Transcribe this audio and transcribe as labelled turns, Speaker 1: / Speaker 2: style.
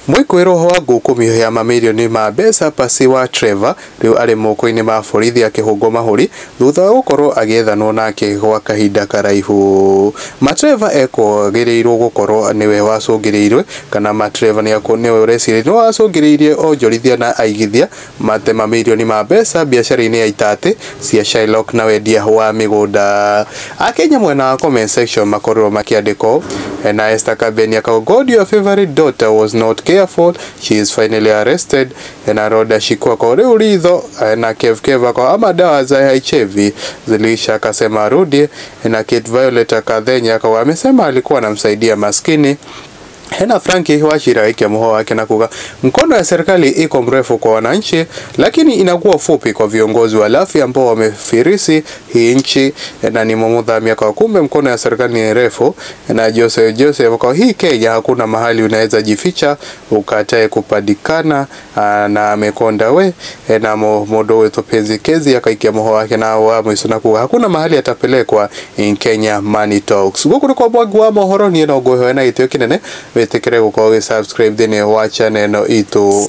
Speaker 1: Mwĩkũĩrwo wa ngukumio ya mamirioni ma mbeca Pasi wa Trevor rĩu arĩ moko-inĩ ma borithi akĩhũngwo mahũri thutha wa gũkorwo agĩethanwo nake gwa kahinda karaihu. Matrevor ekwagĩrĩirwo gũkorwo nĩwe wacũngĩrĩirie kana Matrevor nĩwe ũrecirĩrio nĩwe wacũngĩrĩirie onjorithia na aigithia mate mamirioni ma mbeca biacara-inĩ ya itatĩ cia Shylock na wendia wa mĩgũnda. Akenya mwena wa comment section makorirwo makĩandĩkwo na Esther Kabeni akauga, "God, your favorite daughter was not careful, she is finally arrested." Na Roda Shikwa kwa rĩu ritho na Kev Kev kwa ama dawa za HIV ziliisha, akasema arudi. Na Kate Violet Akathenya kwa amesema alikuwa anamsaidia maskini. Hena Franki Wachira aikia muho wake na kuga mkono ya serikali iko mrefu kwa wananchi, lakini inakuwa fupi kwa viongozi walafi ambao wamefirisi hii nchi. Na ni mumudhamia kwa kumbe mkono ya serikali ni refu. Na Joseph Joseph kwa hii Kenya hakuna mahali unaweza jificha ukatae kupadikana na amekonda we. Na modo wetu penzi kezi akaikia muho wake na wa mwiso na kuga hakuna mahali atapelekwa in Kenya money talks. Guku ni kwa bwangu wa mohoro nie no ngũhe na gĩtĩo kĩnene wĩtĩkĩre gũkorwo ũgĩ subscribe thĩinĩ wa channel ĩno itũ.